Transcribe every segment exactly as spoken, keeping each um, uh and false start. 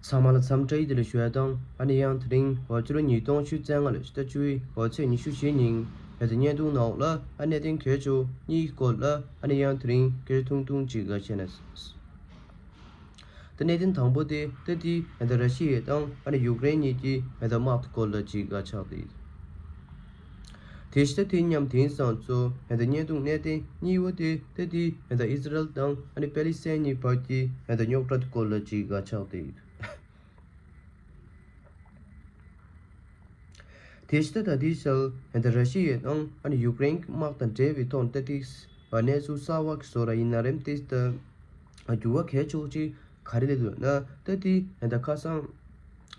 ཚང་མ་ལ་འཚམས་འདྲི་བདེ་ལེགས་ཞུ་ཡ་དང་ཨ་ནི་ཡང་དེ་རིང་འོ་ཕྱི་ལོ་ཉིས་སྟོང་ཉི་ཤུ་རྩ་ལྔ་ལོའི་ཕྱི་ཟླ་བཅུ་པའི་འོ་ཚེས་ཉི་ཤུ་བཞི་ཉིན་ཡོད་དེ་བརྙན་ཐུང་ནང་ལ་ཨ་གནད་དོན་གལ་ཆེ་བོ་གཉིས་ཀྱི་སྐོར་ལ་ཨ་ནི་ཡང་དེ་རིང་སྐད་ཆ་ཐུང་ཐུང་ཅིག་བཤད་ན། ད་གནད་དོན་དང་པོ་དེ་ད་དེ་ད་ར་ཤི་ཡ་དང་ཨ་ནི་ཡུཀ་རེན་གཉིས་ཀྱི་ད་དམག་གི་སྐོར་ལ་ཅིག་ཆགས་ཏེ། དེ་ཕྱི་ད་དེ་མཉམ་དེང་སང་ཚོ་ད་བརྙན་ཐུང་གནད་དོན་གཉིས་པོ་དེ་ད་དེ་ད་ཨི་ཟི་རལ་དང་ཨ་ནི་པེ་ལི་སི་ཐན་གཉིས་བར་གྱི་ད་རྙོག་དྲ་སྐོར་ལ་ཅིག་ཆགས་ཏེ། དེ་ཕྱི་ད་ད་དེ་ཤལ་ད་ར་ཤི་ཡ་དང་ཨ་ནི་ཡུཀ་རེན་གྱི་དམག་དང་འབྲེལ་བའི་ཐོག་ད་དེ་གནས་ཚུལ་གསར་བ་གི་བཟོ་ར་ཡིན་ན་རེམ་དེ་ད་འགྱུར་བ་གལ་ཆེ་བོ་ཅིག་ག་རེ་སླེབས་འདུག་ན་ད་དེ་ད་ཁ་སང་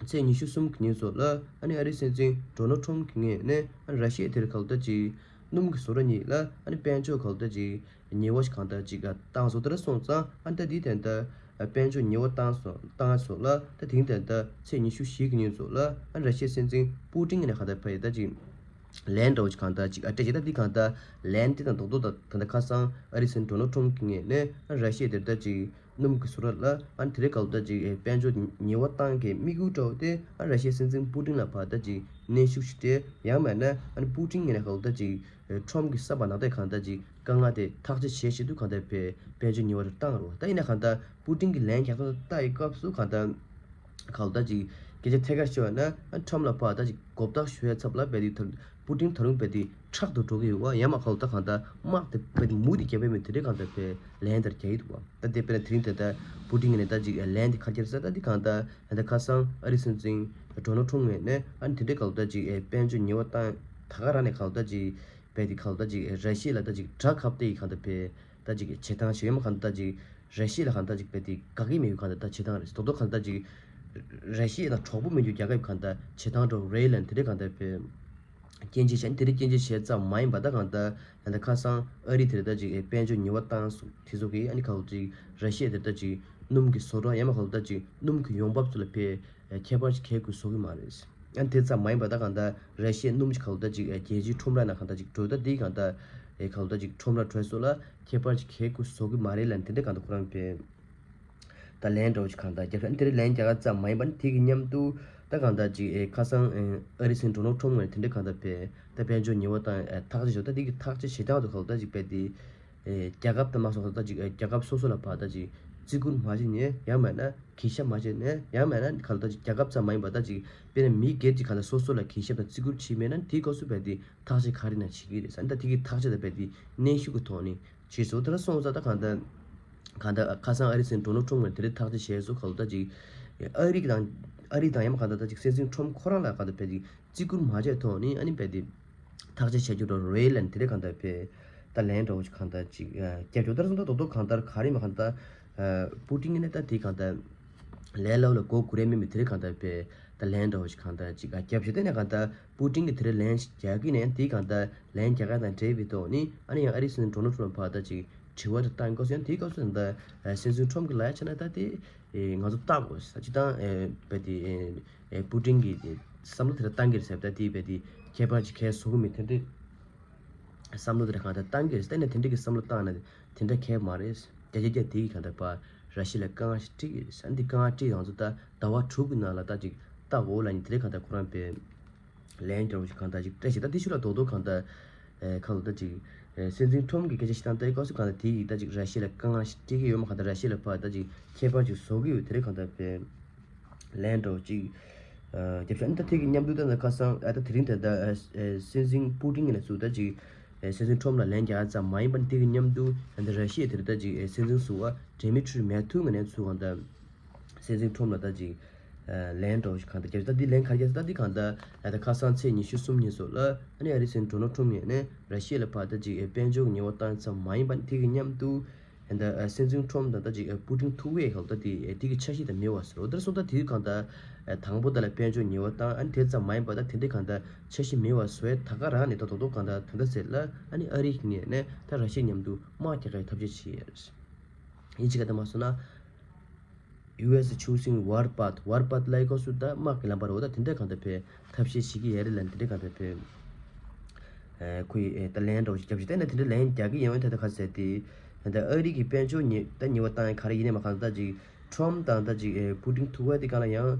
ཚེས་ཉི་ཤུ་གསུམ་གི་ཉིན་ཚོ་ལ་ཨ་ནི་ཨ་རིའི་སྲིད་འཛིན་ཌོ་ནལ་ཊམ་གྱི་ངོས་ནས་ཨ་ནི་ར་ཤི་ཡ་དེར་ག་ལ་ད་ཅིག་སྣུམ་གྱི་བཟོ་གྲྭ་གཉིས་ལ་ཨ་ནི་དཔལ་འབྱོར་ག་ལ་ད་ཅིག་ཉེས་པ་ཞིག་གང་ལྟར་ཅིག་བཏང་སོང་། དེ་འདྲ་སོང་ཙང་ཨ་ནི་ད་དེ་ད་ལྟ་དཔལ་འབྱོར་ཉེས་པ་བཏང་སོང་བཏང་སོང་ལ་ད་དེང་ད་ལྟ་ཚེས་ཉི་ཤུ་བཞི་གི་ཉིན་ཚོ་ལ་ཨ་ནི་ར་ཤི་ཡའི་སྲིད་འཛིན་པུ་ཏིན་གྱི་ནས་གང་ལྟར་ཕ་ཡི་ད་ཅིག་ལན་འདྲ་བོ་ཞིག་གང་ལྟར་ཅིག་ཨ་སྤྲད་ཅིག་ད་དེ་གང་ལྟར་ལན་དེ་དང་རྡོག་རྡོག་ད་ད་ལྟ་ཁ་སང་ཨ་རིའི་སྲིད་འཛིན་ཌོ་ནལ་ཊམ་གྱི་ངོས་ནས་ཨ་ནི་ར་ཤི་ཡ་དེར་ད་ཅིག་སྣུམ་གྱི་བཟོ་གྲྭ་ལ་ཨ་ནི་དེ་རིང་ག་ལ་ད་ཅིག་དཔལ་འབྱོར་ཉེས་པ་བཏང་གི་དམིགས་ཡུལ་འདྲ་བོ་དེ་ཨ་ར་ཤི་ཡའི་སྲིད་འཛིན་པུ་ཏིན་ལ་ཕར་ད་ཅིག་གནོན་ཤུགས་ཤིག་སྤྲད། ཡང་མིན་ན་ཨ་ནི་པུ་ཏིན་ངོས་ནས་ག་ལ་ད་ཅིག་ཊམ་གྱི་ས་བ་ནང་ལྟ་གང་ལྟར་ཅིག་དཀའ་ངལ་དེ་ཐག་གཅོད་བྱེད་བྱེད་དུས་གང་ལྟར་བས་དཔལ་འབྱོར་ཉེས་པ་དེ་བཏང་རོགས། ད་ཡིན་ན་གང་ལྟར་པུ་ཏིན་གྱི་ལན་རྒྱག་སྟངས་ལྟ་ཡི་སྐབས་སུ་གང་ལྟར་ག་ལ་ད་ཅིག་སྐད་ཆ་ཐད་ཀར་ཤོད་ན་ཨ་ཊམ་ལ་ཕར་ད་ཅིག་གོ་བརྡ་ཤོད་ཡ་ཚབ་ལ་བས་དེ་ཐར་པུ་ཏིན་ད་རུང་བས་དེ་ཕྲག་ཏུ་འགྲོ་གི་ཡོད་པ་ཡང་མ་ག་ལ་ད་གང་ལྟར་དམག་དེ་བས་དེ་མུ་མཐུད་རྒྱབ་པའི་མི་དེ་འདྲའི་གང་ལྟར་བས་ལན་དེར་རྒྱག་གི་འདུག་པ། ད་དེ་དཔེར་ན་དེ་རིང་དེ་ལྟར་པུ་ཏིན་ངོས་ནས་ད་ཅིག་ལན་དེ་ཁ་ཁྱེར་ས་ད་དེ་གང་ལྟར་ད་ཁ་སང་ཨ་རིའི་སྲིད་འཛིན་ཌོ་ནལ་ཊམ་ངོས་ནས་ཨ་ནི་དེ་འདྲའི་ག་ལ་ད་ཅིག་དཔལ་འབྱོར་ཉེས་པ་བཏང་ད་ག་རང་ནས་ག་ལ་ད་ཅིག་བས་དེ་ག་ལ་ད་ཅིག་ར་ཤི་ཡ་ལ་ད་ཅིག་དགྲ་ཁ་གཏད་ཡི་གང་ལྟར་བས་ད་ཅིག་བྱེད་སྟངས་ཤིག་ཡོད་མ་གང་ལྟར་ད་ཅིག་ར་ཤི་ཡ་ལ་གང་ལྟར་ཅིག་བས་དེ་དགའ་གི་མེད་པའི་གང་ལྟར་ད་བྱེད་སྟངས་རེད། རྡོག་རྡོག་གང་ལྟར་ཅིག་ར་ཤི་ཡ་དང་གྲོགས་པོ་མི་འགྱུར་རྒྱལ་ཁབ་གང་ལྟར་བྱེད་སྟངས་འདྲ་བོ་རེད་ལབ་དེ་འདྲའི་གང་ལྟར་བས་སྐྱོན་བརྗོད་བྱས། དེ་འདྲའི་སྐྱོན་བརྗོད་བྱས་ཙམ་མ་ཡིན་པ་ད་གང་ལྟར་ད་ལྟ་ཁ་སང་ཨ་རི་དེར་ད་ཅིག་དཔལ་འབྱོར་ཉེས་པ་བཏང་སོང་དེ་ཚོ་གིས་ཨ་ནི་ག་ལ་ཅིག་ར་ཤི་ཡ་དེར་ད་ཅིག་སྣུམ་གྱི་བཟོ་གྲྭ་ཡང་མ་ག་ལ་ད་ཅིག་སྣུམ་གྱི་ཡོང་འབབ་ཚོ་ལ་ཕར་ཁྱད་པར་ཅིག་གལ་དགོས་བཟོ་གི་མ་རེད། ཨ་ནི་དེ་ཙམ་མ་ཡིན་པ་ད་གང་ལྟར་ར་ཤི་ཡའི་སྣུམ་ཅིག་ག་ལ་ད་ཅིག་རྒྱལ་སྤྱིའི་ཁྲོམ་ར་ནང་གང་ལྟར་ཅིག་འགྲོ་ད་དེ་གང་ལྟར་ག་ལ་ད་ཅིག་ཁྲོམ་ར་འགྲོ་སོགས་ལ་ཁྱད་པར་ཅིག་གལ་དགོས་བཟོ་གི་མ་རེད་ལབ་དེ་འདྲ་གང་ལྟར་ཁོ་རང་བས་ད་ལན་འདྲ་བོ་ཅིག་གང་ལྟར་རྒྱབ་ཤག་དེ་རིང་ལན་རྒྱག་ཡ་ཙམ་མ་ཡིན་པ་ནི་དེ་གི་མཉམ་དུ་ད་གང་ལྟར་ཅིག་ཨེ་ཁ་སང་ཨེ་ཨ་རིའི་སྲིད་འཛིན་ཌོ་ནལ་ཊམ་ངོས་ནས་དེ་འདྲ་གང་ལྟར་བས་ད་དཔལ་འབྱོར་ཉེས་པ་བཏང་ཨེ་ཐག་གཅོད་བྱས། ད་དེ་གི་ཐག་གཅོད་བྱེད་སྟངས་དེ་ག་ལ་ད་ཅིག་བས་དེ་ཨེ་རྒྱལ་ཁབ་དང་མ་སོང་ད་ཅིག་ཨེ་རྒྱལ་ཁབ་སོ་སོ་ལ་ཕར་ད་ཅིག་བརྩི་བཀུར་མ་བྱས་ནས་ཡང་མིན་ན་གུས་ཞབས་མ་བྱས་ནས་ཡང་མིན་ན་ག་ལ་ད་ཅིག་རྒྱལ་ཁབ་ཙམ་མ་ཡིན་པ་ད་ཅིག་དཔེར་ན་མི་སྒེར་གྱི་གང་ལྟར་སོ་སོ་ལ་གུས་ཞབས་དང་བརྩི་བཀུར་བྱས་མེད་ན་དེའི་སྐབས་སུ་བས་དེ་ཐག་གཅོད་ག་རེ་ན་བྱེད་ཀྱི་རེད་ཟེར། ད་དེ་གི་ཐག་གཅོད་ད་བས་དེ་གནོན་ཤུགས་ཀྱི་ཐོག་ནས་བྱས་སོང་། དེ་འདྲ་སོང་ཙང་ད་གང་ལྟར་གང་ལྟར་ཁ་སང་ཨ་རིའི་སྲིད་འཛིན་ཌོ་ནལ་ཊམ་ངོས་ནས་དེ་འདྲའི་ཐག་གཅོད་བྱས་སོང་། ག་ལ་ད་ཅིག་ཨ་རི་གི་དང་ཨ་རི་དང་ཡང་མ་གང་ལྟར་ད་ཅིག་སྲིད་འཛིན་ཊམ་ཁོ་རང་ལ་གང་ལྟར་བས་དེ་བརྩི་བཀུར་མ་བྱས་ཐོག་ནས་ཨ་ནི་བས་དེ་ཐག་གཅོད་བྱ་རྒྱུ་འདྲ་རེད་ལབ་ནས་དེ་འདྲའི་གང་ལྟར་བས་ད་ལན་འདྲ་བོ་ཞིག་གང་ལྟར་ཅིག་རྒྱབ་ཆོག་ད་རེས་སོང་ད་རྡོག་རྡོག་གང་ལྟར་ག་རེ་མ་གང་ལྟར་པུ་ཏིན་གྱི་ནས་ད་དེ་གང་ལྟར་ལན་ལབ་ལ་མགོ་སྒུར་ཡ་མེད་མི་དེ་འདྲའི་གང་ལྟར་བས་ད་ལན་འདྲ་བོ་ཞིག་གང་ལྟར་ཅིག་རྒྱབ་ཤག་དེ་ནས་གང་ལྟར་པུ་ཏིན་གྱིས་དེ་འདྲའི་ལན་ཞིག་རྒྱག་གི་ནས་དེ་གང་ལྟར་ལན་རྒྱག་ཡ་དང་འབྲེལ་བའི་ཐོག་ནས་ཨ་ནི་ཡང་ཨ་རིའི་སྲིད་འཛིན་ཌོ་ནལ་ཊམ་ལ་ཕར་ད་ཅིག་དྲི་བ་དེ་བཏང་དགོས་ཟེར་ཡང་དེའི་སྐབས་སུ་ད་སྲིད་འཛིན་ཊམ་གྱིས་ལབ་ཡ་བྱས་ན་ད་དེ་ང་ཚོ་བལྟ་དགོས་ཟེར། སྤྱིར་བཏང་བས་དེ་པུ་ཏིན་གྱིས་བསམ་བློ་དེ་འདྲ་བཏང་གི་རེད་ཟེར། ད་དེ་བས་དེ་ཁྱད་པར་ཅིག་གས་བཟོ་གི་མེད་དེ་འདྲའི་བསམ་བློ་དེ་འདྲ་གང་ལྟར་བཏང་གི་རེད། བལྟས་ན་དེ་འདྲ་གི་བསམ་བློ་བཏང་ན་དེ་འདྲ་གས་མ་རེད། རྒྱ་རྒྱ་རྒྱ་དེ་གི་གང་ལྟར་ཕར་ར་ཤི་ཡ་ལ་དཀའ་ངལ་ཞིག་འཕྲད་ཀྱི་རེད་ཟེར། འདི་དཀའ་ངལ་འཕྲད་ཡོང་ཚོ་ད་ཟླ་བ་དྲུག་གི་ནང་ལ་ད་ཅིག་བལྟ་དགོས་ལབ་ནས་དེ་འདྲ་གང་ལྟར་ཁོ་རང་བས་ལན་འདྲ་བོ་ཞིག་གང་ལྟར་ཅིག་སྤྲད་ཤག་ད་དེའི་ཤུལ་ལ་རྡོག་རྡོག་གང་ལྟར་ཨེ་ཁ་ལོ་ད་ཅིག་ཨེ་སྲིད་འཛིན་ཊམ་གྱིས་སྐད་ཆ་བཤད་སྟངས་ལྟ་ཡི་སྐབས་སུ་གང་ལྟར་དེ་ཡིས་ད་ཅིག་ར་ཤི་ཡ་ལ་དཀའ་ངལ་ཞིག་སྤྲད་ཀྱི་ཡོད་མ་གང་ལྟར་ར་ཤི་ཡ་ལ་ཕར་ད་ཅིག་ཁྱད་པར་ཅིག་བཟོ་གི་ཡོད་དེ་འདྲ་གང་ལྟར་བས་ལན་འདྲ་བོ་ཅིག་ཨ་རྒྱབ་ཤག་ཨ་ནི་ད་དེ་གི་མཉམ་དུ་ད་ད་ཁ་སང་ཨ་ད་དེ་རིང་ད་ད་ཨ་ཨ་སྲིད་འཛིན་པུ་ཏིན་གྱི་ནས་ཚུར་ད་ཅིག་ཨེ་སྲིད་འཛིན་ཊམ་ལ་ལན་རྒྱག་ཙམ་མ་ཡིན་པར་དེ་གི་མཉམ་དུ་ཨ་ད་ར་ཤི་ཡ་དེར་ད་ཅིག་ཨེ་སྲིད་འཛིན་ཟུར་པ་ཌི་མི་ཊི་རི་མེ་ཐུ་གྱི་ནས་ཚུར་གང་ལྟར་སྲིད་འཛིན་ཊམ་ལ་ད་ཅིག་ལན་འདྲ་བོ་ཞིག་གང་ལྟར་རྒྱབ། ད་འདི་ལན་ག་རེ་རྒྱབ་ཟེར་ད་འདི་གང་ལྟར་ད་ཁ་སང་ཚེས་ཉི་ཤུ་གསུམ་ཉིན་སོགས་ལ་ཨ་ནི་ཨ་རིའི་སྲིད་འཛིན་ཌོ་ནལ་ཊམ་ངོས་ནས་ར་ཤི་ཡ་ལ་ཕར་ད་ཅིག་དཔལ་འབྱོར་གྱི་ཉེས་པ་བཏང་ཙམ་མ་ཡིན་པ་དེ་གི་མཉམ་དུ་ད་སྲིད་འཛིན་ཊམ་དང་ད་ཅིག་པུ་ཏིན་ཐུག་པའི་གང་ལྟར་དེ་དེ་གི་འཆར་གཞི་དང་མི་འོས་པ་ཟེར་རོ། དེར་སོང་ད་དེ་གི་གང་ལྟར་དང་པོ་ད་ལ་དཔལ་འབྱོར་ཉེས་པ་བཏང་ཨ་ནི་དེ་ཙམ་མ་ཡིན་པ་ད་དེ་འདྲའི་གང་ལྟར་འཆར་གཞི་མི་འོས་པ་བཟོས་ད་ག་རང་ནས་ད་རྡོག་རྡོག་གང་ལྟར་ད་ལྟ་ཟེར་ལ་ཨ་ནི་ཨ་རི་གི་ངོས་ནས་ད་ར་ཤི་ཡ་མཉམ་དུ་དམག་རྒྱག་གི་ཐབས་ཤེས་བྱེད་ཡ་རེད། ཡིན་གཅིག་ག་ད་མ་སོང་ན། ཡུ་ཨེས་ཆུ་སིང་ཝར་པཱཐ། ཝར་པཱཐ་ལབ་ཡ་སྐབས་སུ་ད་དམག་གི་ལམ་བར་འོ་ད་དེ་འདྲ་གང་ལྟར་བས་ཐབས་ཤེས་བྱེད་ཀྱི་ཡོད་རེད་ལབ་དེ་འདྲ་གང་ལྟར་བས་ཨེ་ཁོས་ཨེ་ད་ལན་འདྲ་བོ་ཞིག་རྒྱབ་ཤག་དེ་ནས་དེ་འདྲ་ལན་རྒྱག་གི་ཡོད་ད་ད་ག་ཟེར་ཏེ་ད་ཨ་རི་གི་དཔལ་འབྱོར་ཉེས་ད་ཉེས་པ་བཏང་ཡ་ག་རེ་ཡིན་ནའི་མ་གང་ལྟར་ཅིག་ ཁྲོམ་དང་ད་ཅིག་ཨེ་པུ་ཏིན་ཐུག་པ་དེ་གང་ལ་ཡང་།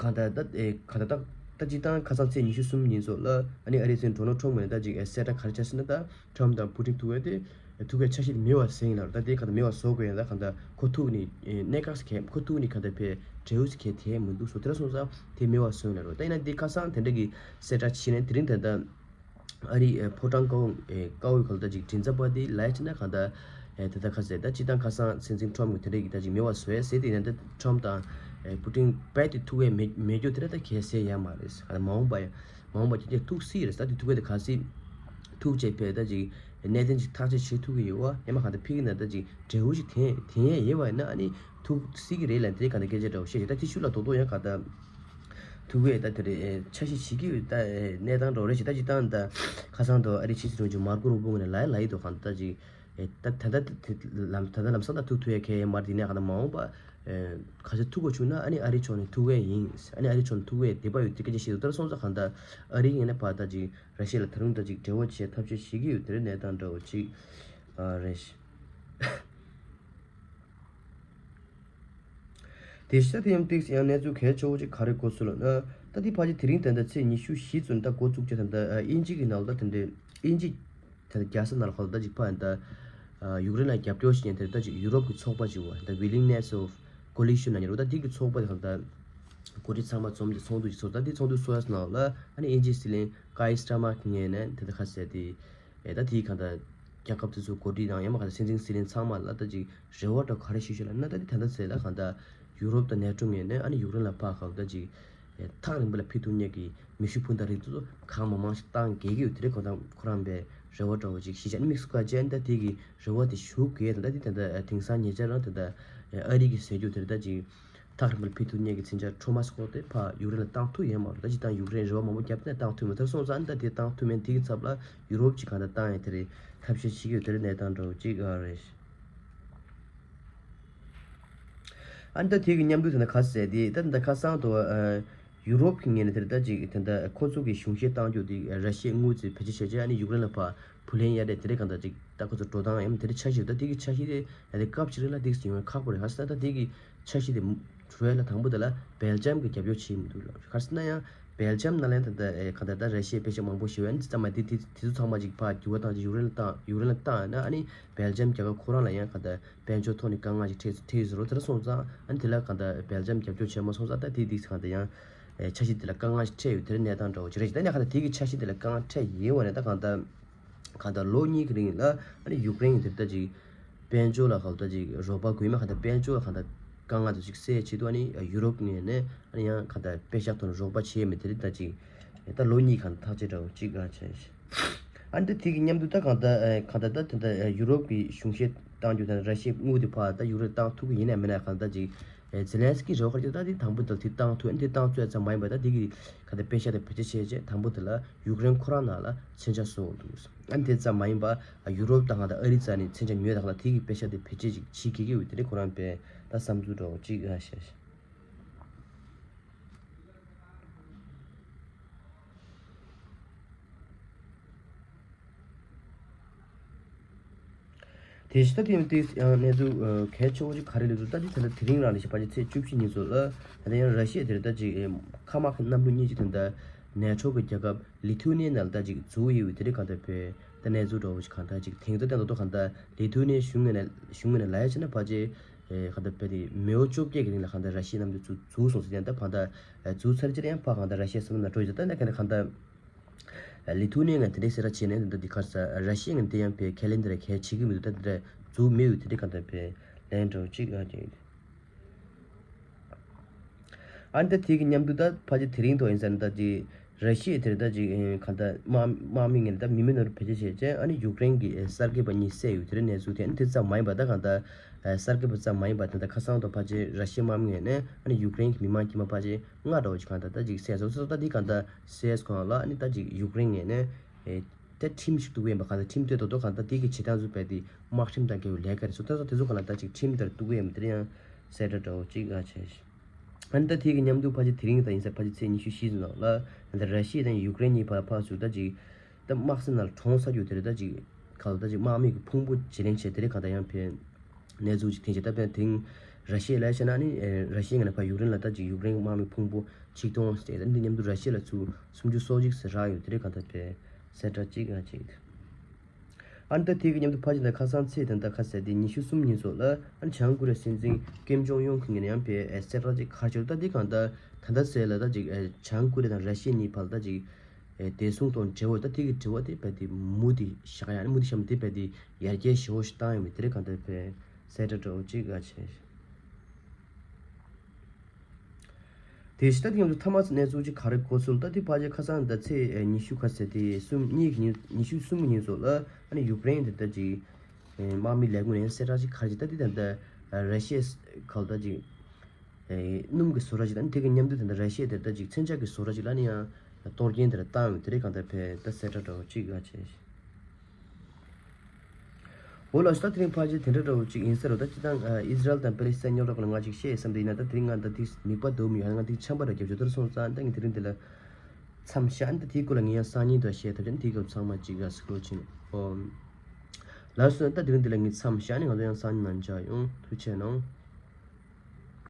གང་ལྟར་ད་ཨེ་གང་ལྟར་ད་ད་སྤྱིར་བཏང་ཁ་སང་ཚེས་ཉི་ཤུ་གསུམ་ཉིན་སོགས་ལ་ཨ་ནི་ཨ་རིའི་སྲིད་འཛིན་ཌོ་ནལ་ཁྲོམ་ངོས་ནས་ད་ཅིག་ཨེ་གསལ་བསྒྲགས་ག་རེ་བྱས་ཟེར་ན། ད་ཁྲོམ་དང་པུ་ཏིན་ཐུག་པ་དེ་ཐུག་པའི་འཆར་གཞི་དེ་མེད་པ་བཟོས་ཡིན་ལ། ད་དེ་གང་ལྟར་མེད་པ་བཟོ་དགོས་ཡིན་ལ། གང་ལྟར་ཁོ་ཐུག་ནས་ཨེ་གནད་འགག་ཟེར་མཁན། ཁོ་ཐུག་ནས་གང་ལྟར་ཕའི་འབྲས་བུ་ཟེར་མཁན་དེ་མི་འདུག་སོ། དེ་འདྲ་སོང་ཙང་དེ་མེད་པ་བཟོས་ཡིན་ལ་རོ། ད་ཡིན་ན་དེ་ཁ་སང་དེ་འདྲ་གི་གསལ་བསྒྲགས་བྱས་ནས་དེ་རིང་ད་ལྟ། ཨ་རིའི་ཨེ་ཕོ་བྲང་དཀར་པོ་ཨེ་དཀར་པོའི་སྒང་ལ་ད་ཅིག་མགྲིན་ཚབ་པ་དེ་ལབ་ཡ་བྱས་ན། གང་ལྟར་ཨེ་ད་ལྟ་ཁ་སང་ད་སྤྱིར་བཏང་ཁ་སང་སྲིད་འཛིན་ཁྲོམ་གྱིས་དེ་འདྲ་གི་ད་ཅིག་མེད་པ་བཟོ་ཡ་ཟེར་དེ་ཡིན་ན། ད་ཁྲོམ་དང་ཨེ་པུ་ཏིན་རྦད་དེ་ཐུག་ཡ་མེད་མེད་རྒྱུ་དེ་འདྲ་ད་གལ་སྲིད་ཡོད་མ་རེད། ཨ་མ་འོངས་པ་ཡ་མ་འོངས་པ་ཁྱེད་ཀྱིས་ཐུག་སྲིད་རེད། ད་དེ་ཐུག་པ་དེ་གལ་སྲིད་ཐུག་བྱས་ཕའི་ད་ཅིག་གནད་དོན་ཅིག་ཐག་གཅོད་བྱེད་ཐུབ་ཀྱི་ཡོད་པ། ཡང་མིན་གང་ལྟར་ཕ་གི་ནང་ད་ཅིག་འབྲས་བུ་ཅིག་ཐོན་ཐོན་ཡ་ཡོད་པ་ཡིན་ན། ཨ་ནི་ཐུག་སྲིད་ཀྱི་རེད་ལབ་དེ་གང་ལྟར་སྐད་ཆ་འདྲ་པོ་བཤད་བྱས། ད་དེ་ཤུལ་ལ་རྡོག་རྡོག་ཡང་གང་ལྟར། ཐུག་པའི་ད་དེ་རེད། ཨེ་འཆར་གཞི་བྱེད་ཀྱི་ཡོད། ད་ཨེ་གནས་སྟངས་འདྲ་པོ་རེད་ཞེས། ད་སྤྱིར་བཏང་ད་ཁ་སང་དུ་ཨ་རིའི་ཕྱི་སྲིད་དྲུང་ཆེ་མར་ཀོ་རུ་པོ་ངོས་ནས་ལབ་ཡ་ལབ་ཡི་འདུག་གང་ལྟར་ད་ཅིག་ཨེ་ད་ད་ལྟ་དེ་ལམ་ད་ལྟ་ལམ་སང་ད་ཐུག་ཐུབ་ཡ་གང་ཡང་མ་རེད། དེ་ནས་གང་ལྟར་མ་འོངས་པ་ཨེ་ག་ཚོད་ཐུག་དགོས་བྱུང་ན། ཨ་ནི་ཨ་རིའི་ཕྱོགས་ནས་ཐུག་གི་ཡིན། ཨ་ནི་ཨ་རིའི་ཕྱོགས་ནས་ཐུག་གི་འདོད་པ་ཡོད་དེ་སྐད་ཆ་བཤད་འདུག་ད་སོང་ཙང་གང་ལྟར་ཨ་རིའི་ངོས་ནས་ཕར་ད་ཅིག་ར་ཤི་ཡ་ལ་ད་རུང་ད་ཅིག་འབྲེལ་བ་བྱེད་ཐབས་ཤེས་བྱེད་ཀྱི་ཡོད། དེ་རིང་གནས་སྟངས་འདྲ་པོ་ཅིག་ཨ་རེད། དེ་ཤ་དེ་ཡང་ཏིག་ཡང་གནས་ཚུལ་གལ་ཆེ་བོ་ཅིག་ག་རེ་གོ་སོང་ལབ་ན། ད་དེ་ཕལ་ཆེར་དེ་རིང་ད་ལྟ་ཚེས་ཉི་ཤུ་བཞི་ཚུན་ད་འགོ་བཙུགས་བྱས། ད་ལྟ་ཨ་དབྱིན་ཇི་གི་ནང་ལ་ད་དེ་འདྲའི་དབྱིན་ཇི་ད་ལྟ་རྒྱལ་ས་ནང་ལ་ཁ་ལ་ད་ཅིག་ཕར་ད་ཨ་ཡུཀ་རེན་ལ་རྒྱབ་སྐྱོར་བྱེད་མཁན་དེ་ད་ཅིག་ཡུ་རོབ་ཀྱི་ཚོགས་པ་ཅིག་ཡོད་པ། ད་Willingness of Coalition ལབ་མཁན་རེད། ད་དེ་གི་ཚོགས་པ་དེ་ཁ་ལ་ད་འགོ་ཁྲིད་ཚང་མ་འཛོམས་ཏེ་ཚོགས་འདུ་ཅིག་ཚོགས། ད་དེ་ཚོགས་འདུ་ཚོགས་ཡ་ནང་ལ་ཨ་ནི་དབྱིན་ཇིའི་སྲིད་བློན་ཀའི་སི་ཊར་མར་གྱི་ངོས་ནས་དེ་ད་ཁ་གསལ་དེ། ཨེ་ད་དེའི་གང་ལྟར་རྒྱལ་ཁབ་དེ་ཚོའི་འགོ་ཁྲིད་དང་ཡང་མིན་གང་ལྟར་སྲིད་འཛིན་སྲིད་བློན་ཚང་མ་ལ་ད་ཅིག་རེ་བ་འདྲ་ག་རེ་ཞུས་ཞུས་ལབ་ན། ད་དེ་ད་ལྟ་ཚེ་ལ་གང་ལྟར་ཡུ་རོབ་དང་ནེ་ཊོ་ངོས་ནས་ཨ་ནི་ཡུཀ་རེན་ལ་ཕར་གང་ལྟར་ཅིག་ཨེ་ཐག་རིང་པོ་ལ་ཕེབས་ཐུབ་མཁན་གྱི་མེ་ཤུགས་འཕུར་མདའ་རིགས་དེ་ཚོ་གང་མང་མང་ཞིག་བཏང་དགོས་ཀྱི་ཡོད། དེ་རེད། ཁོ་དང་ཁོ་རང་པའི་རེ་བ་འདྲ་བོ་ཅིག་ཞུས་བྱས། ཨ་ནི་དམིགས་སུ་བཀར་བྱས་ཨ་ནི་ད་དེ་གི་རེ་བ་དེ་ཞུ་དགོས། ད་ད་དེ་ད་ལྟ་དེང་སང་ཉེ་ཆར་རང་ད་ལྟ་ཨ་རི་གི་ཟེར་རྒྱུ་དེ་རེད། ད་ཅིག་ཐག་རིང་པོར་ཕེབས་ཐུབ་མཁན་གྱི་མཚོན་ཆ་ཁྲོ་མ་སི་ཀོ་དེ་ཕར་ཡུཀ་རེན་ལ་བཏང་ཐུབ་ཡོད་མ་རེད། ད་སྤྱིར་བཏང་ཡུཀ་རེན་རེ་བ་མང་པོ་བརྒྱབ་ནས་བཏང་ཐུབ་མེད། ད་སོང་ཙང་ཨ་ནི་ད་དེ་བཏང་ཐུབ་མེད། དེ་གི་ཚབ་ལ་ཡུ་རོབ་ཀྱིས་གང་ལྟར་བཏང་ཡས་དེ་རེད། ཐབས་ཤེས་བྱེད་ཀྱི་ཡོད། དེ་རེད། གནས་སྟངས་འདྲ་བོ་ཅིག་ཨ་རེད། ཨ་ནི་ད་དེ་གི་མཉམ་དུ་དེ་ན་ཁ་གསལ་དེ་ད་ད་ཁ་སང་དུ་ཨ་ཡུ་རོབ་ཀྱི་ངོས་ནས་དེ་རེད། ད་ཅིག་དེ་འདྲ་ཁོ་ཚོ་གི་གཞུང་བཞེས་བཏང་རྒྱུ་དེ་ར་ཤི་ཡའི་དངུལ་རྩིས་བེད་སྤྱོད་བྱས་བྱས་ཨ་ནི་ཡུཀ་རེན་ལ་ཕར་བུ་ལོན་གཡར་རེས་དེ་རེད། གང་ལྟར་ཅིག་ད་ཁོ་ཚོ་འགྲོ་སྟངས་ཡང་དེ་རེད། འཆར་གཞི་ད་དེ་གི་འཆར་གཞི་དེ་ཡང་དེ་སྐབས་ཅིག་རིང་ལ་ཏིག་ཙམ་ཡོང་བའི་ཁག་པོ་རེད། ག་རེ་ཟེར་ན་ད་དེ་གི་འཆར་གཞི་དེ་རུ་ལ་དང་པོ་དེ་ལ་སྦེལ་ཇམ་གྱིས་རྒྱབ་སྐྱོར་བྱེད་མི་འདུག་ལ། ག་རེ་ཟེར་ན་ཡང་སྦེལ་ཇམ་ནང་ལ་ད་ལྟ་ཨེ་གང་ལྟར་ད་ར་ཤི་ཡའི་པེ་ཤག་མང་པོ་ཞིག་ཡོད། ཨ་ནི་དེ་ཚང་མ་དེ་དེ་དེ་ཚོ་ཚང་མ་ཅིག་ཕར་འགྱུར་བ་བཏང་ཅིག་ཡུཀ་རེན་ལ་བཏང་ཡུཀ་རེན་ལ་བཏང་ཡོད་ན། ཨ་ནི་སྦེལ་ཇམ་རྒྱལ་ཁབ་ཁོ་རང་ལ་ཡང་གང་ལྟར་དཔལ་འབྱོར་ཐོག་ནས་དཀའ་ངལ་ཅིག་འཕྲད་འཕྲད་ཡོད་ཟེར་རོ། དེ་འདྲ་སོང་ཙང་ཨ་ནི་དེ་ལ་གང་ལྟར་སྦེལ་ཇམ་རྒྱབ་སྐྱོར་བྱས་མ་སོང་ཙང་ད་དེ་དེ་གང་ལྟར་ཡང་ཨེ་འཆར་གཞི་དེ་ལ་དཀའ་ངལ་ཅིག་འཕྲད་ཡོད། དེ་རེད། གནས་སྟངས་འདྲ་བོ་ཅིག་རེད། ད་ནས་གང་ལྟར་དེ་གི་འཆར་གཞི་དེ་ལ་དཀའ་ངལ་འཕྲད་ཡོད་པ་ནས་ད་གང་ལྟར་གང་ལྟར་ལོ་གཉིས་ཀྱི་རིང་ལ་ཨ་ནི་ཡུཀ་རེན་གྱིས་དེ་ལྟ་ཅིག་དཔལ་འབྱོར་ལ་གང་ལྟར་ཅིག་རོགས་པ་དགོས་མེད། གང་ལྟར་དཔལ་འབྱོར་ལ་གང་ལྟར་དཀའ་ངལ་དེ་ཅིག་སེལ་ཆེད་དུ་ཨ་ནི་ཡུ་རོབ་ངོས་ནས་ཨ་ནི་ཡང་གང་ལྟར་པེ་ཤག་ཐོག་ནས་རོགས་པ་བྱས་མེད། དེ་རེད། ད་ཅིག་ད་ལོ་གཉིས་གང་ལྟར་ཐག་གཅོད་འདྲ་བོ་ཅིག་གང་བྱས་ཤག་ཨ་ནི་ད་དེ་གི་མཉམ་དུ་ད་གང་ལྟར་གང་ལྟར་ད་དེ་འདྲ་ཡུ་རོབ་ཀྱི་གཞུང་བཞེས་བཏང་རྒྱུ་དང་ར་ཤི་ཡའི་དངུལ་དེ་ཕར་ད་ཡུཀ་རེན་བཏང་ཐུབ་ཀྱི་ཡིན་ན་མིན་ན་གང་ལྟར་ཅིག་ཨེ་ཛེ་ལན་སི་ཀི་རེ་བ་ཁར་ད་དེ་དང་པོ་དེ་དེ་བཏང་ཐུབ། ཨ་ནི་དེ་བཏང་ཚོད་ཙམ་མ་ཡིན་པ་ད་དེ་གི་ག་དེ་པེ་ཤག་དེ་བེད་སྤྱོད་བྱས་རྗེས་དང་པོ་དེ་ལ་ཡུཀ་རེན་ཁོ་རང་ནང་ལ་མཚོན་ཆ་བཟོ་འདུག་ཨ་ནི་དེ་ཙམ་མ་ཡིན་པ་ཡུ་རོབ་དང་གང་ལྟར་ཨ་རི་རྩ་ནས་མཚོན་ཆ་ཉོས་དང་གང་ལྟར་དེ་གི་པེ་ཤག་དེ་བེད་སྤྱོད་ཅིག་བྱེད་དགོས་ཀྱི་ཡོད། དེ་ནི་ཁོ་རང་པའི་ད་བསམ་ཚུལ་འདྲ་བོ་ཅིག་ཨ་བཤད་བཤད། དེ་བཞིན་ད་དེ་ཡང་དེ་ཡང་གནས་ཚུལ་གལ་ཆེ་བོ་ཞིག་ག་རེ་རེད་འདུག་ད་དེ་ད་ལྟ་དེ་རིང་རང་རེད་ཤག་ཕལ་ཆེར་ཚེས་བཅུ་བཞི་ཉིན་ཚོ་ལ་ད་ལྟ་ཡང་ར་ཤི་ཡ་དེར་ད་ཅིག་མཁའ་དམག་གི་གནམ་གྲུ་གཉིས་ཅིག་དེ་ད་ནེ་ཊོ་གི་རྒྱལ་ཁབ་ལི་ཐུ་ནི་ཡ་ནང་ལ་ད་ཅིག་འཛུལ་ཡོད་པའི་དེ་རིང་གང་ལྟར་བོད་ད་གནས་ཚུལ་འདྲ་བོ་ཞིག་གང་ལྟར་ཅིག་དེང་དུ་བསྟན་ཏོག་ཏོག་གང་ལྟར་ལི་ཐུ་ནི་ཡའི་གཞུང་ངོས་ནས་གཞུང་ངོས་ནས་ལབ་ཡ་བྱས་ན་ཕལ་ཆེར་གང་ལྟར་བོད་དེ་མེའོ་བཅོ་བརྒྱད་ཀྱི་རིང་ལ་གང་ལྟར་ར་ཤི་ཡའི་གནམ་གྲུ་ཚོ་འཛུལ་སོང་ཟེར་ཡང་ད་གང་ལྟར་འཛུལ་ཚར་རྗེས་ཡང་ཕར་གང་ལྟར་ར་ཤི་ཡའི་ས་མཚམས་ནང་འགྲོ་ཡོད། ད་ད་གང་ལྟར་གང་ལྟར། ལི་ཐུ་ནི་ཡ་ང་དེ་འདྲའི་གསལ་བསྒྲགས་བྱས་ནས་ད་འདི་གར་ས་ར་ཤི་ཡ་ང་དེ་ཡང་པའི་ཁས་ལེན་དེ་ར་གལ་ཆེ་གི་མི་འདུག་ད་འདི་འདྲ་འཛུལ་མེད་འོས་དེ་འདྲའི་གང་ལྟར་པའི་ལན་འདྲ་བོ་གཅིག་ཨ་དེ། ཨ་ནི་ད་དེ་གི་མཉམ་དུ་ད་ཕལ་ཆེར་དེ་རིང་ཐོག་ཡིན་ཙང་ད་དེ་ར་ཤི་ཡ་དེར་ད་ཅིག་གང་ལྟར་དམག་དམག་མི་ངན་ད་མི་མེད་ནོར་བེད་སྤྱོད་བྱས་ཅན་ཨ་ནི་ཡུཀ་རེན་གི་གསར་འགོད་པ་གཉིས་བསད་ཡོད་དེ་འདྲའི་གནས་ཚུལ་དེ། ཨ་ནི་དེ་ཙམ་མ་ཡིན་པ་ད་གང་ལྟར་གསར་འགོད་པ་ཙམ་མ་ཡིན་པ་ད་ད་ཁ་སང་དུ་ཕལ་ཆེར་ར་ཤི་ཡའི་དམག་མི་ངན་ནས་ཨ་ནི་ཡུཀ་རེན་གི་མི་མང་དཀྱུས་མ་ཕལ་ཆེར་ལྔ་འདྲ་བོ་ཅིག་གང་ལྟར་ད་ཅིག་བསད་སོང་། སོ་སོ་ད་འདི་གང་ལྟར་བསད་སོང་ལ་ཨ་ནི་ད་ཅིག་ཡུཀ་རེན་ངོས་ནས་ཨེ་ད་ཁྲིམས་ཤིག་འདུག་ཡིན་པ་གང་ལྟར་ཁྲིམས་དེ་རྡོག་རྡོག་གང་ལྟར་དེ་གི་བྱེད་སྟངས་ཚོ་རྦད་དེ་དམག་ཁྲིམས་དང་འགལ་བའི་ལས་ཀ་རེད་སོ། ད་སོ་དེ་ཚོ་གང་ལ་ད་ཅིག་ཁྲིམས་ལྟར་འདུག་ཡིན་པ་དེ་ཡང་གསལ་བསྒྲགས་འདྲ་བོ་ཅིག་ཨ་བྱས་ཤག་ཨ་ནི་ད་དེ་གི་མཉམ་དུ་ཕལ་ཆེར་དེ་རིང་དང་ཡིན་ས་ཕལ་ཆེར་ཚེས་ཉི་ཤུ་བཞི་ནང་ལ་ད་ར་ཤི་ཡ་དང་ཡུཀ་རེན་གཉིས་བར་ཕར་ཚུར་ད་ཅིག་ད་དམག་སའི་ནང་ལ་གྲོངས་ཚར་རྒྱུ་དེ་རེད། ད་ཅིག་ག་ལ་ད་ཅིག་དམག་མི་གི་ཕུང་པོ་བརྗེ་ལེན་བྱས་དེ་རེད་གང་ལྟར་ཡང་ཕན་ གནས་ཚུལ་ཅིག་ཐེངས་ཅིག་ད་དཔེར་ན་དེང་ར་ཤི་ཡ་ལ་བྱས་ན་ནི་ཨེ་ར་ཤི་ཡ་ངོས་ནས་ཕར་ཡུཀ་རེན་ལ་ད་ཅིག་ཡུཀ་རེན་དམག་མི་ཕུང་པོ་ཆིག་སྟོང་ཟེར་ད་འདི་མཉམ་དུ་ར་ཤི་ཡ་ལ་ཚུར་སུམ་ཅུ་སོ་གཅིག་ཟེར་རག་ཡོད། དེ་རེད། གང་ལྟར་དཔེ་གསལ་བསྒྲགས་ཅིག་ང་ཅིག་ཨ་ནི་ད་དེ་གི་མཉམ་དུ་ཕལ་ཆེར་ད་ཁ་སང་ཚེས་དང་ད་ཁ་ཟེར་དེ་ཉི་ཤུ་གསུམ་ཉིན་སོགས་ལ་ཨ་ནི་བྱང་ཀོ་རི་ཡའི་སྲིད་འཛིན་ཀིམ་ཇོང་ཡུན་ཁོང་གིས་ནི་ཡང་དཔེ་གསལ་བསྒྲགས་ཅིག་ག་རེ་བྱས་འདུག་ད་འདི་གང་ལྟར་ད་ལྟ་ཚེས་ལ་ད་ཅིག་ཨེ་བྱང་ཀོ་རི་ཡ་དང་ར་ཤི་ཡ་གཉིས་བར་ད་ཅིག་ཨེ་བདེ་སྲུང་དང་འབྲེལ་བ་ད་དེ་གི་འབྲེལ་བ་དེ་དཔེ་དེ་མུ་མཐུད་བཞག་ཡ་ནི་མུ་མཐུད་བཞག་ཡ་དེ་དཔེ་དེ་ཡར་རྒྱས་ཞེ་པོ་ཞིག་བཏང་ཡོད་མེད་དེ་རེད། གང་ལྟར་དཔེ་གསལ་བསྒྲགས་འདྲ་བོ་ཅིག་ག་བྱས། དེ་བཞིན་ད་དེ་མཉམ་དུ་ཐ་མ་གནས་ཚུལ་ཅིག་ག་རེ་གོ་ཚུལ་ད་དེ་ཕལ་ཆེར་ཁ་སང་ད་ཚེས་ཉི་ཤུ་ག་ཟེར་དེ་གསུམ་གཉིས་ཀྱི་ཉིན་ཉི་ཤུ་གསུམ་གྱི་ཉིན་སོགས་ལ་ཨ་ནི་ཡུཀ་རེན་དེ་ད་ཅིག་དམག་མི་ལས་ཁུངས་ནས་གསལ་བསྒྲགས་ཅིག་ག་རེ་ཅིག་ད་དེ་ད་ད་ར་ཤི་ཡ་ག་ལ་ད་ཅིག་སྣུམ་གྱི་བཟོ་གྲྭ་ཅིག་ད་ནི་དེ་གི་མཉམ་དུ་ད་ད་ར་ཤི་ཡ་དེ་ད་ཅིག་མཚོན་ཆ་གི་བཟོ་གྲྭ་ཅིག་ལ་ནི་ཡང་གཏོར་སྐྱོན་དེ་ལ་བཏང་ཡོད་དེ་རེད། གང་ལྟར་དཔེ་ད་གསལ་བསྒྲགས་འདྲ་བོ་ཅིག་ག་བྱས། འོ་ལགས་སོ། ད་དེ་རིང་ཕལ་ཆེར་དེ་འདྲ་འདྲ་བོ་ཅིག་ཡིན་ས་རེད། ད་སྤྱིར་བཏང་ཨ་ཨི་ཟི་རལ་དང་པེ་ལི་སི་ཐན་རྙོག་དྲ་སྐོར་ལ་ང་ཅིག་བཤད་བསམ་དེ་ཡིན་ན་ད་དེ་རིང་ང་ད་དེ་མིག་པ་འདུག་མི་ཡོད་ང་དེ་ཆམ་པ་ར་རྒྱབ་ཆོག་ད་སོང་ཙང་ད་ངས་དེ་རིང་འདི་ལ་མཚམས་བཞག་ཨ་ནི་ད་དེའི་སྐོར་ལ་ངས་ཡང་སང་ཉིན་དུ་བཤད་ཐུབ་ཅེ་ཨ་ནི་དེའི་སྐབས་ཚང་མ་ཅིག་ག་སི་ཀྲོལ་ཕྱིན། འོ་ལགས་སོ། ད་དེ་རིང་འདི་ལ་ངས་མཚམས་བཞག་ཨ་ནི་ང་ཚོ་ཡང་སང་ཉིན་ནང་མཇལ་ཡོང་། ཐུགས་རྗེ་གནང་།